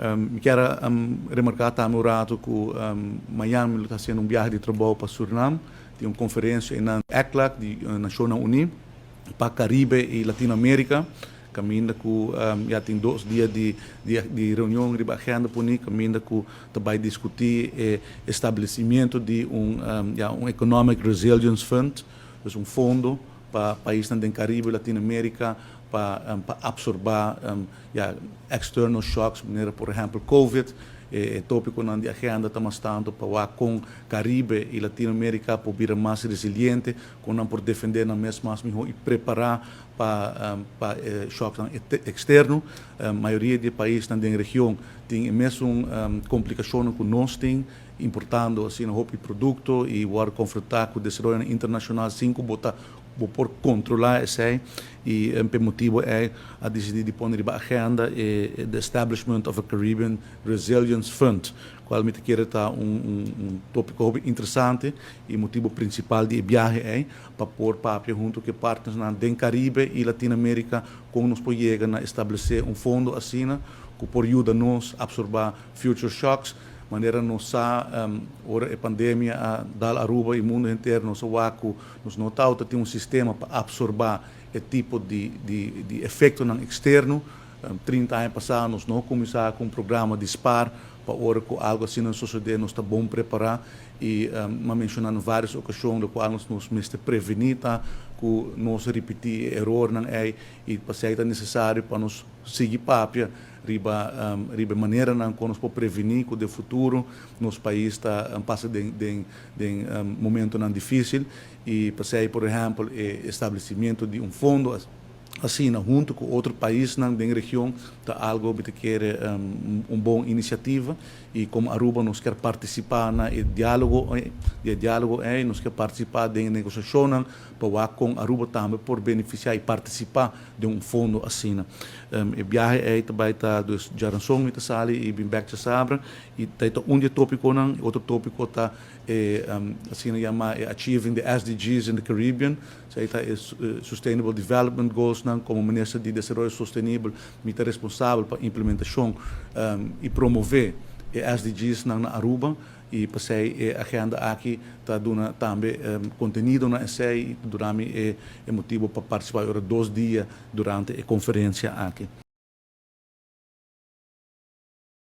Mi kier remarca tambe un rato cu mañan mi lo ta haciendo un biahe di trabou pa Surinam. Tin un conferencia na ECLAC di Nacionnan Uni pa Caribe y Latinoamerica. Caminda cu ya tin 2 dia di reunion riba agenda poni, caminda cu ta bay discuti e establecimento di ya, un Economic Resilience Fund, dus un fondo pa paisnan den Caribe y Latinoamerica pa absorba ya, external shocks, manera por ehempel COVID. E topiconan di agenda ta mas tanto pa con Caribe y Latinoamerica por bira mas resiliente, con nan por defende nan mes mas miho y prepara pa shocks externo. Mayoria di paisnan den region tin e mesun complicacion cu nos tin, importando asina hopi producto y awor confronta cu desaroyo internacional sin cu bo por controla esey, y pa e motibo ey a dicidi di pone riba agenda e the establishment of a Caribbean Resilience Fund, cual mi ta kere ta un topico interesante, y motibo principal di biahe ey pa por papia hunto cu partners den Caribe y Latinoamerica con nos por yega na establece un fondo asina cu por yuda nos absorba future shocks. Manera nos sa, ora e pandemia a dal Aruba y mundo henter, nos a cu nos no tin un sistema pa absorba e tipo di efectonan externo. 30 aña pasa nos no a cuminsa cu un programa di spaar pa ora cu algo asina no sucede, nos ta bon prepara, y m'a menciona na varios ocasion cual nos mester preveni ta cu nos ripiti erornan ey, y pa ta necesario pa nos sigui papia riba maneranan con nos por preveni cu den futuro nos pais ta pasa den momentonan dificil. Y pa por ehempel, e establecimento di un fondo asina hunto cu otro paisnan den region ta algo cu kier un bon iniciativa, y como Aruba nos kier participa na dialogo ey, nos kier participa den negociacion pa con Aruba tambe por beneficia y participa di un fondo asina. E biahe ey tambe ta, dus diaranson mi ta sali y bin back diasabra, y ta un di e topiconan. Otro topico ta asina yama Achieving the SDGs in the Caribbean. Esey ta Sustainable Development Goals nan. Como Minister di Desaroyo Sostenibel, mi ta responsabel pa implementacion y promove e SDGs na Aruba, y p'esey e agenda aki ta duna tambe contenido na esey, durante e motibo pa participa 2 dia durante e conferencia aki.